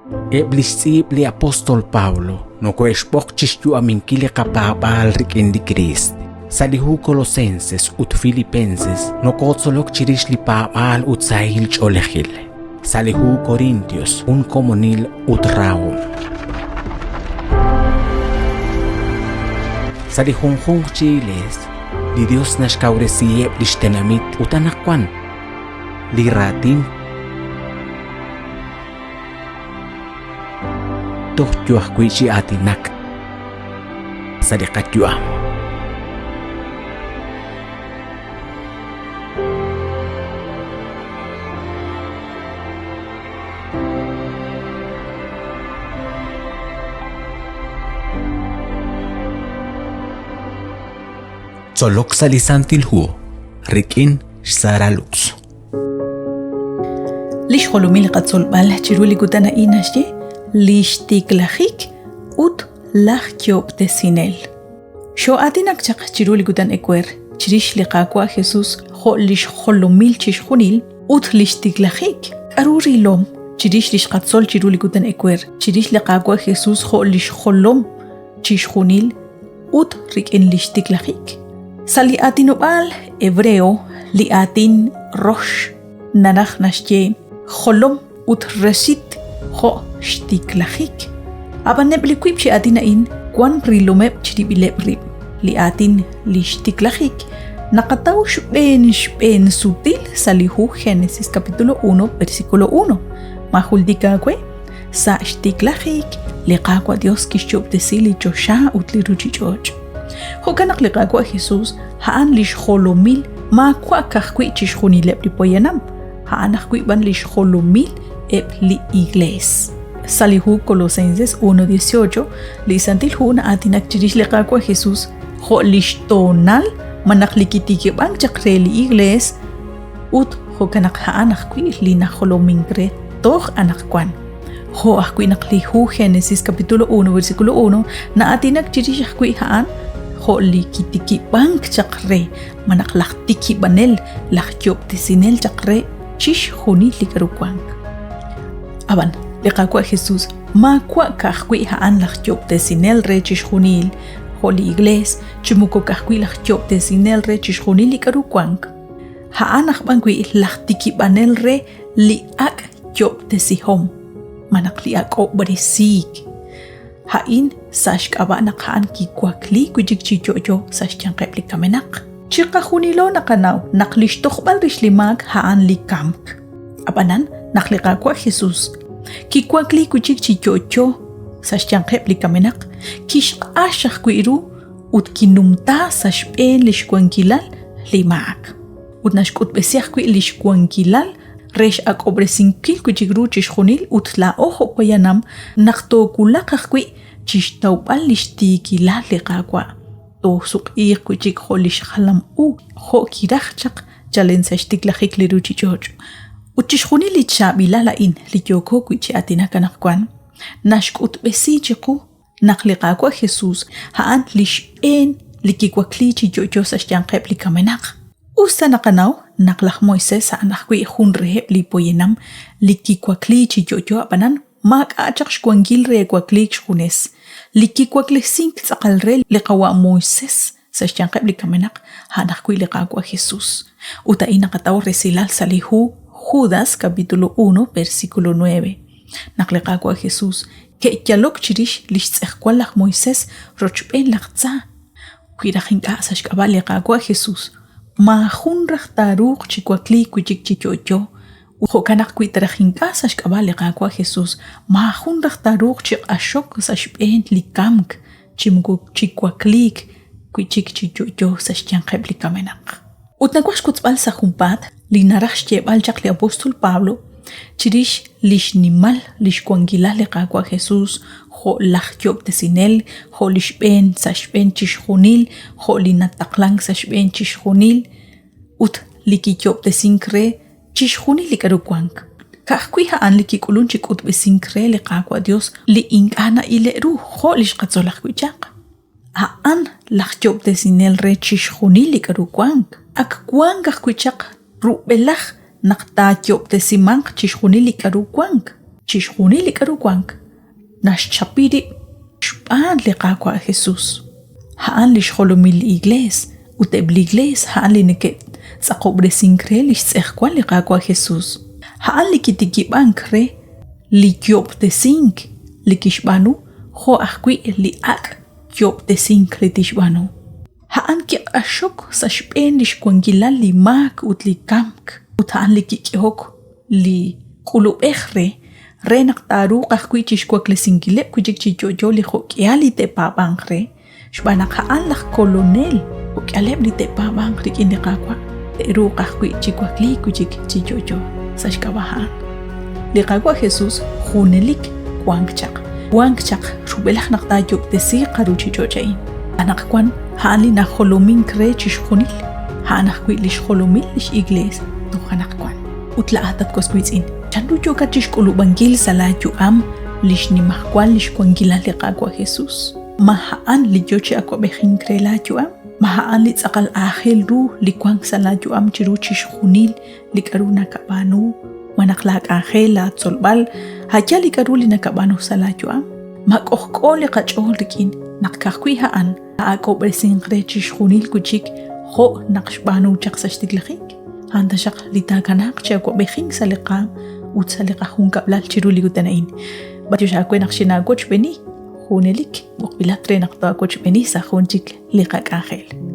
Eb' li xtz'iib' li apóstol Pablo nokohe'xb'oq chi xyu'aminkil li qapaab'aal rik'in li Kriist. Sa' li hu Colosenses ut Filipenses nokotzolok chirix li paab'aal ut sahil ch'oolejil. Sa' li hu Corintios jun komonil ut rahom. Sa' li junjunq chi iglees, li Dios naxkawresiheb' lix tenamit ut anaqwan li raatin toj yo ajwi' chi aatinak sa' li qayu'am. Tzolok sa' li Santil Hu rik'in xSara Lux. Li xjolomil li qatzolb'al chiru li kutan a'in naxye li xtiklajik ut laj yoob'tesinel. Xoo'aatinak chaq chiru li kutan ewer chirix li Qaawa' Jesus jo' li xjolomil chixjunil ut li xtiklajik. K'aru rilom chirix li xqatzol chiru li kutan ewer chirix li Qaawa' Jesus jo' li xjolom chixjunil ut rik'in li xtiklajik? Sa' li aatinob'aal hebreo li aatin rox naraj naxye jolom ut resit jo' xtiklajik. Ab'an eb' li wiib' chi aatin a'in wan rilomeb' chirib'ileb' rib'. Li aatin li xtiklajik naqataw xb'een xb'een sutil sa' li hu Génesis capítulo 1 versículo 1. Ma jultik aawe? Sa' xtiklajik li Qaawa' Dios kixyo'ob'tesi li choxa ut li ruchich'och'. Jo'kan naq li Qaawa' Jesus a'an li xjolomil maawa' ka'ajwi' chixjunileb' li poyanam, a'an ajwi' b'an li xjolomil eb' li iglees. Sa' li hu Colosenses 1:18, li Santil Hu na'aatinak chirix li Qaawa' Jesus jo' li xtoonal malaj li kitikib'ank chaq re li iglees ut jo'kan naq a'an ajwi' li najolomink re toj anaqwan. Jo' ajwi' naq li hu Génesis capítulo 1 versículo 1 na'aatinak chirix ajwi' a'an jo' li kitikib'ank chaq re malaj laj tikib'anel, laj yoob'tesinel chaq re chixjunil li k'aru wank. Ab'an, li Qaawa' Jesus maawa' ka'ajwi' a'an laj yoob'tesinel re chixjunil, jo' li Iglees, chi moko ka'ajwi' laj yoob'tesinel re chixjunil li k'aru wank. A'an aj b'an wi' laj tikib'anel re li ak' yoob'tesihom, malaj li ak'ob'resiik. A'in sa' xk'ab'a' naq a'an kiwakliik wi' chik chi yo'yo sa' xyanqeb' li kamenaq. Chiqajunilo naqanaw naq li xtojb'al rix li maak a'an li kamk. Ab'anan, naq li Qaawa' Jesus kiwakliik wi' chik chi yo'yo sa' xyanqeb' li kamenaq, kixq'ax ajwi' ru ut kinumta sa' xb'een li xwankilal li maak. Ut naxk'utb'esi ajwi' li xwankilal re x'ak'ob'resinkil wi' chik ru chixjunil ut laa'o jo' poyanam naq toowulaq ajwi' chi xtawb'al li xtiikilal li Qaawa', toosuq'iiq wi' chik jo' li xjalam u jo' kiraj chaq chalen sa' xtiklajik li ruuchich'och'. Ut chixjunil li chaab'ilal a'in li yooko wi' chi aatinak anaqwan, naxk'utb'esi chiqu naq li Qaawa' Jesus a'an li xb'een li kiwakli chi yo'yo sa' xyanqeb' li kamenaq. Us ta naqanaw naq laj Moisés a'an ajwi' jun reheb' li poyanam li kiwakli chi yo'yo ab'anan maak'a' chaq xwankil re wakliik xjunes. Li kiwaklesink tz'aqal re li qawa' Moisés sa' xyanqeb' li kamenaq a'an ajwi' li Qaawa' Jesus. Ut a'in naqataw resilal sa' li hu Judas capítulo 1 versículo 9. Naq li Qaawa' Jesus ke'yalok chirix li xtz'ejwal laj Moisés rochb'een laj tza. Wi raj ink'a' sa' xk'ab'a' li Qaawa' Jesus, maajun raj taaruuq chi wakliik wi' chik chi yo'yo. Ut jo'kan naq wi ta raj ink'a' sa' xk'ab'a' li Qaawa' Jesus, maajun raj taaruuq chi q'axok sa' xb'een li kamk chi moko chi wakliik wi' chik chi yo'yo sa' xyanqeb' li kamenaq. Ut nawaj xwotzb'al sa' junpaat li naraj xyeeb'al chaq li apóstol Pablo chirix li xnimal li xwankilal li Qaawa' Jesús jo' laj Yoob'tesinel, jo' li xb'een sa' xb'een chixjunil, jo' li nataqlank sa' xb'een chixjunil ut li kiyoob'tesink re chixjunil li k'aru wank. Ka'ajwi' a'an li kik'ulunk chi k'utb'esink re li Qaawa' Yos li ink'a' na'ile' ru jo' li xqatzol ajwi' chaq. A'an laj Yoob'tesinel re chixjunil li k'aru wank. Ak wank ajwi' chaq rub'elaj naq taayoob'tesimanq chixjunil li k'aru wank. Chixjunil li k'aru wank naxchapi rib' xb'aan li Qaawa' Jesus. A'an li xjolomil li Iglees, ut eb' li Iglees a'an li neke'tz'aqob'resink re li xtz'ejwal li Qaawa' Jesus. A'an li kitikib'ank re li yoob'tesink li kixb'aanu jo' ajwi' li ak' yoob'tesink li tixb'aanu. A'an kiq'axok sa' xb'een li xwankilal li maak ut li kamk, ut a'an li kik'ehok li k'ulub'ej re, re naq taaruuq ajwi' chixwaklesinkileb' wi' chik chi yo'yo li jo'k'ihal li te'paab'anq re, xb'aan naq a'an laj Kolonel, jo'k'ihaleb' li te'paab'anq rik'in li Qaawa' te'ruuq ajwi' chi wakliik wi' chik chi yo'yo sa' xk'ab'a' a'an. Li Qaawa' Jesus junelik wank chaq, wank chaq rub'elaj naq taayob'tesiiq qaruuchich'och' a'in. Anaqwan a'an li najolomink re chixjunil, a'an ajwi' li xjolomil lix Iglees toj anaqwan. Ut laa'at, at was wiitz'in, chanru yookat chixk'ulub'ankil sa' laa yu'am lix nimajwal lix wankilal li Qaawa' Jesus? Ma a'an li yoo chi awa'b'ejink re laa yu'am? Ma a'an li tz'aqal aajel ru li wank sa' laa yu'am chiru chixjunil li k'a'ru nakab'aanu? Ma naq laa k'anjel, laa tzolb'al, a' yaal li k'a'ru li nakab'aanu sa' laa yu'am? Ma k'ojk'o li qach'ool rik'in naq ka'ajwi' a'an taa'ak'ob'resinq re chixjunil wi' chik jo' naq xb'aanu chaq sa' xtiklajik? A'an taxaq li taakanaaq chi awa'b'ejink sa' li qaam ut sa' li qajunkab'lal chiru li kutan a'in. B'antiox aawe naq xinaawochb'eeni junelik b'oqb'ilat re naq taawochb'eeni sa' jun chik li qak'anjel.